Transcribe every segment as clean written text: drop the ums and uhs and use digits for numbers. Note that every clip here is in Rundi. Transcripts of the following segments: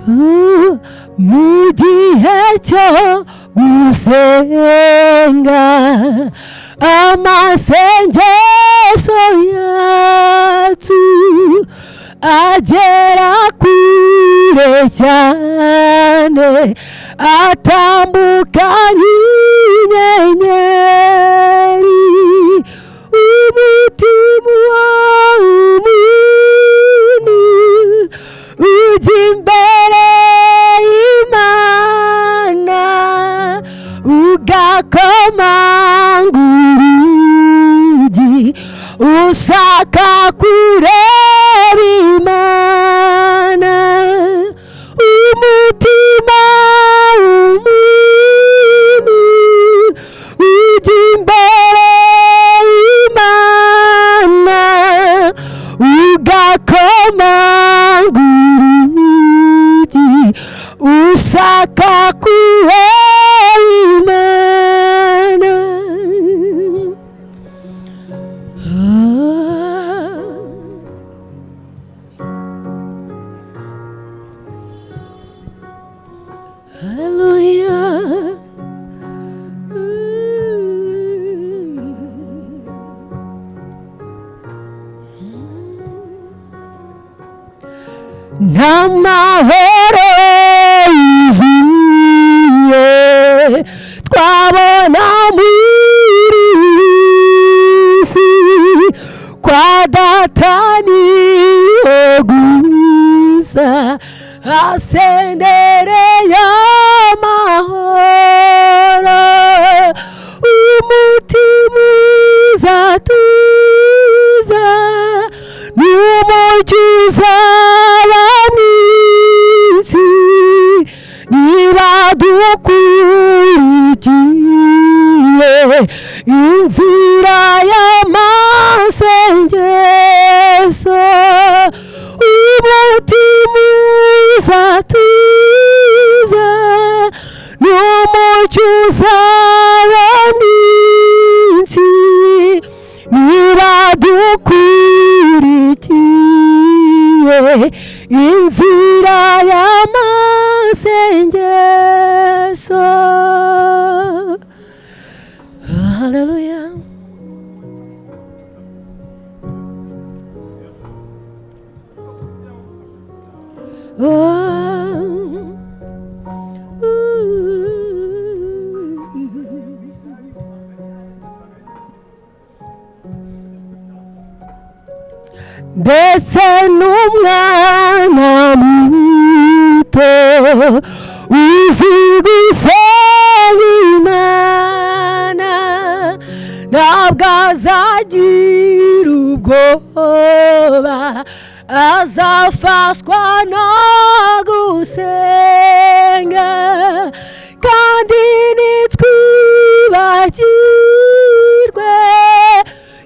Mu gihe cyo gusenga, amasengesho yacu agera kure cyane, atambuka nk'inyenyeri. Umutima w'umuntu ujya imbere y'Imana, ugakomanga urugi, ushaka kureba Imana. Umutima w'umuntu ujya imbere y'Imana, ugakomanga urugi, ushaka kureba Imana. Hallelujah. Nta mahoro yuzuye twabona muri iyi si, kwa Data niho gusa hasendereye amahoro. Umutima uzatuza n'umucyo uzaba mwinshi, niba dukurikiye inzira y'amasengesho. Umutima uzatuza n'umucyo uzaba mwinshi, niba dukurikiye inzira y'amasengesho. Haleluya. Oh. Ndetse n'umwana muto uzi gusenga Imana, ntabwo azagira ubwoba, azafashwa no gusenga. Kandi nitwibagirwe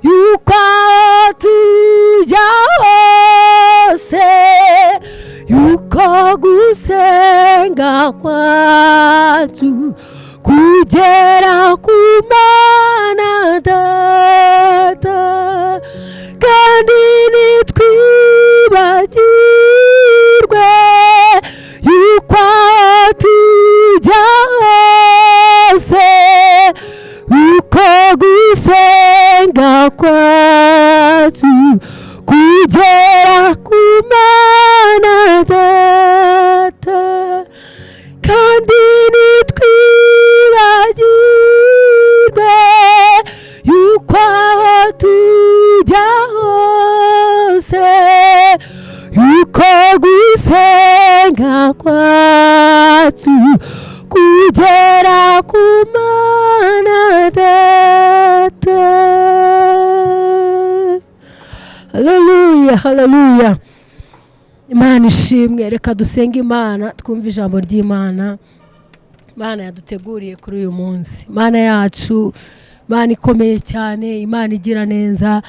yuko aho tujya hose, yuko gusenga kwacu kugera ku Mana Data. Kandi nitwibagirwe yuko aho tujya hose, uko gusenga kwacu kugera ku Mana Data. Kandi nitwibagirwe yuko aho tujya hose, yuko gusenga kwacu kugera ku Mana Data. Haleluya, haleluya. Imana ishimwe. Reka dusenge Imana, twumve ijambo ry'Imana Imana yaduteguriye kuri uyu munsi. Imana yacu, Imana ikomeye cyane, Imana igira neza,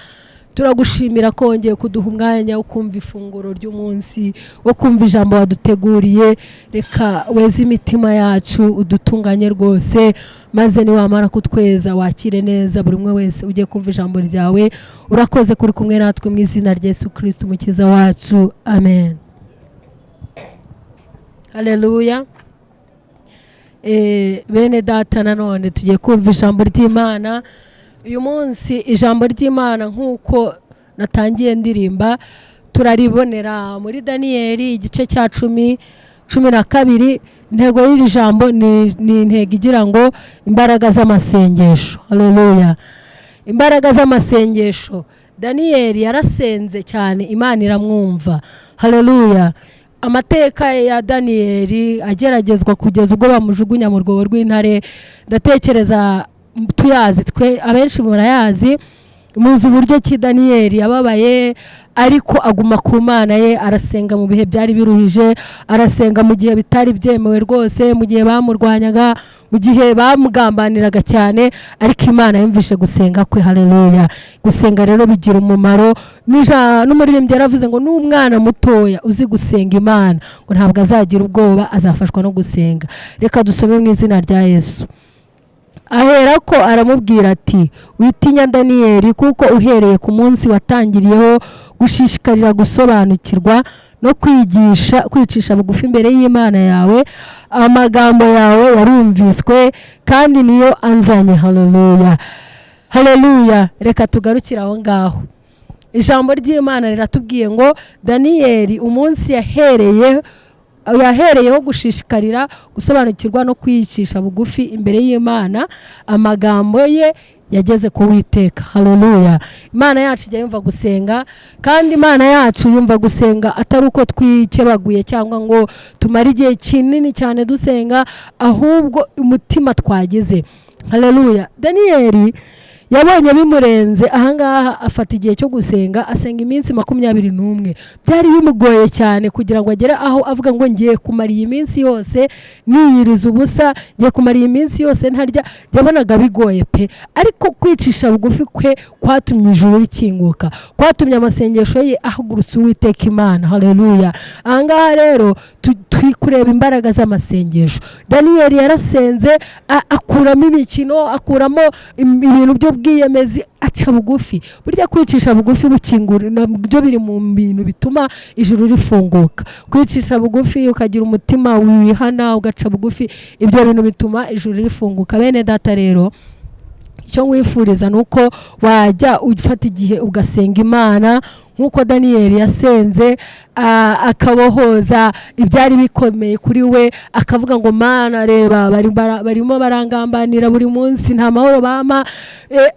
turagushimira ko wongeye kuduha umwanya wo kumva ifunguro ry'umunsi, wo kumva ijambo waduteguriye. Reka weze imitima yacu, udutunganye rwose, maze niwamara kutweza wakire neza buri umwe wese ugiye kumva ijambo ryawe. Urakoze kuri kumwe natwe mu izina rya Yesu Kristo Umukiza wacu, amen. Haleluya. Bene data, nanone tugiye kumva ijambo ry'Imana uyu munsi. Ijambo ry'Imana, nk'uko natangiye ndirimba, turaribonera muri Daniyeli igice cya 12. Intego y'iri jambo ni intego igira ngo imbaraga z'amasengesho. Haleluya. Imbaraga z'amasengesho. Daniyeli yarasenze cyane, Imana iramwumva. Haleluya. Amateka ya Daniyeli ageragezwa kugeza ubwo bamujugunya mu rwobo rw'intare, ndatekereza tuyazi twe, abenshi murayazi. Muzi uburyo ki Daniyeli yababaye, ariko aguma ku Mana ye, arasenga mu bihe byari biruhije, arasenga mu gihe bitari byemewe rwose, mu gihe bamurwanyaga, mu gihe bamugambaniraga cyane, ariko Imana yumvishe gusenga kwe. Haleluya. Gusenga rero bigira umumaro. N'umuririmbyi yaravuze ngo n'umwana mutoya uzi gusenga Imana ngo ntabwo azagira ubwoba, azafashwa no gusenga. Reka dusome mu izina rya Yesu. Aherako aramubwira ati: "Witinya Daniyeli, kuko uhereye ku munsi watangiriyeho gushishikarira gusobanukirwa no kwigisha kwicisha bugufi imbere y'Imana yawe, amagambo yawe yarumviswe, kandi niyo anzanye." Haleluya, haleluya. Reka tugarukire aho ngaho. Ijambo ry'Imana riratubwiye ngo Daniyeli umunsi yahereyeho gushishikarira gusobanukirwa no kwicisha bugufi imbere y'Imana, amagambo ye yageze ku Witeka. Haleluya. Imana yacu ijya yumva gusenga, kandi Imana yacu yumva gusenga atari uko twikebaguye cyangwa ngo tumare igihe kinini cyane dusenga, ahubwo umutima twagize. Haleluya. Daniyeli yabonye bimurenze ahangaha, afata igihe cyo gusenga, asenga iminsi 21. Byari bimugoye cyane kugira ngo agere aho avuga ngo ngiye kumara iyi minsi yose niyiriza ubusa, ngiye kumara iyi minsi yose ntarya. Yabonaga bigoye pe, ariko kwicisha bugufi kwe kwatumye ijuru rikinguka, kwatumye amasengesho ye ahagurutsa Uwiteka Imana. Haleluya. Ahangaha rero turi kureba imbaraga z'amasengesho. Daniyeli yarasenze, akuramo imikino, akuramo ibintu by'ubwiyemezi, aca bugufi. Burya kwicisha bugufi bukingura, nabyo biri mu bintu bituma ijuru rifunguka. Kwicisha bugufi, ukagira umutima wihana, ugaca bugufi, ibyo bintu bituma ijuru rifunguka. Bene data rero, icyo nkwifuriza ni uko wajya ufata igihe ugasenga Imana nk'uko Daniyeli yasenze, akabohoza ibyari bikomeye kuri we, akavuga ngo: "Mana, reba barimo barangambanira buri munsi, nta mahoro bampa."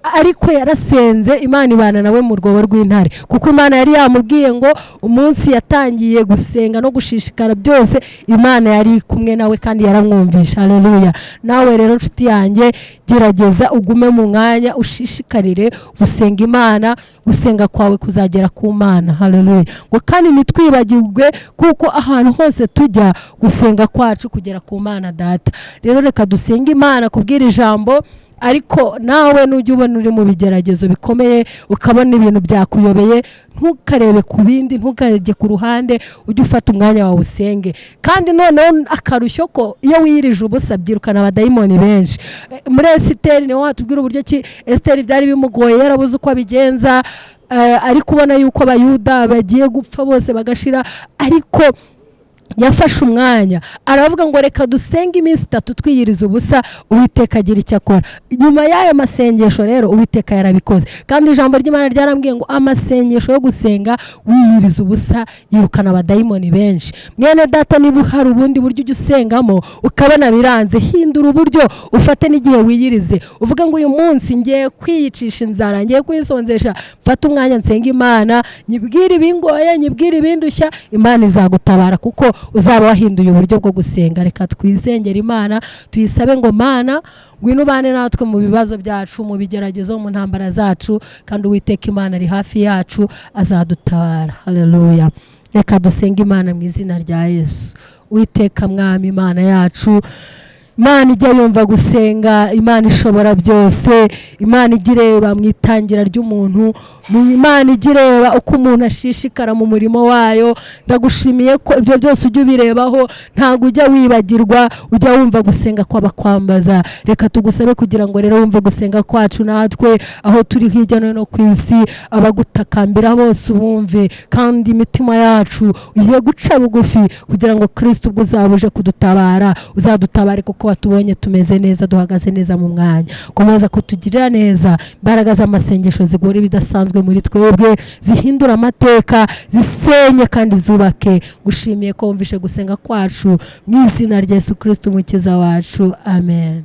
Ariko yarasenze, Imana ibana nawe mu rwobo rw'intare, kuko Imana yari yamubwiye ngo umunsi yatangiye gusenga no gushishikara byose, Imana yari kumwe nawe kandi yaramwumvisha. Haleluya. Nawe rero nshuti yanjye, gerageza ugume mu mwanya, ushishikarire gusenga Imana, gusenga kwawe kuzagera ku Mana. Haleluya. Ngo kandi ntitwibagirwe, kuko ahantu hose tujya, gusenga kwacu kugera ku Mana Data. Rero reka dusenge Imana kubwira ijambo. Ariko nawe nujya ubona uri mu bigeragezo bikomeye, ukabona ibintu byakuyobeye, ntukarebe ku bindi, ntukarebe ku ruhande, ujye ufata umwanya wawe usenge. Kandi noneho akarushyo ko iyo wiyirije ubusa byirukana abadayimoni benshi. Muri Esiteri niho watubwira uburyo ki Esiteri byari bimugoye, yarabuze uko abigenza, ari kubona yuko Abayuda bagiye gupfa bose bagashira, ariko yafashe umwanya aravuga ngo reka dusenge iminsi 3 twiyiriza ubusa, Uwiteka agira icyo akora. Nyuma y'ayo masengesho rero Uwiteka yarabikoze. Kandi ijambo ry'Imana ryarambwiye ngo amasengesho yo gusenga wiyiriza ubusa yirukana abadayimoni benshi. Mwene data, niba hari ubundi buryo ujya usengamo ukabona biranze, hindura uburyo, ufate n'igihe wiyirize, uvuge ngo uyu munsi ngiye kwiyicisha inzara, ngiye kwisonzesha, mfate umwanya nsenga Imana, nyibwire ibingoye, nyibwire ibindushya. Imana izagutabara kuko uzaba wahinduye uburyo bwo gusenga. Reka twisengere Imana, tuyisabe ngo: "Mana, ngwino ubane natwe mu bibazo byacu, mu bigeragezo, mu ntambara zacu." Kandi Uwiteka Imana ari hafi yacu, azadutabara. Haleluya. Reka dusenge Imana mu izina rya Yesu. Uwiteka Mwami Imana yacu. Imana ijya yumva gusenga, Imana ishobora byose, Imana ijya ireba mu itangira ry'umuntu, Imana ijya ireba uko umuntu ashishikara mu murimo wayo. Ndagushimiye ko ibyo byose ujya ubirebaho, ntabwo ujya wibagirwa, ujya wumva gusenga kw'abakwambaza. Reka tugusabe kugira ngo rero wumve gusenga kwacu natwe aho turi hirya no hino ku isi, abagutakambira bose ubumve, kandi imitima yacu igiye guca bugufi kugira ngo Kristo ubwo uzaba uje kudutabara uzadutabare, kuko watubonye tumeze neza, duhagaze neza mu mwanya. Komeza kutugirira neza, imbaraga z'amasengesho zigora ibidasanzwe muri twebwe, zihindura amateka, zisenye kandi zubake. Gushimiye ko wumvishe gusenga kwacu mu izina rya Yesu Kristo umukiza wacu, amen.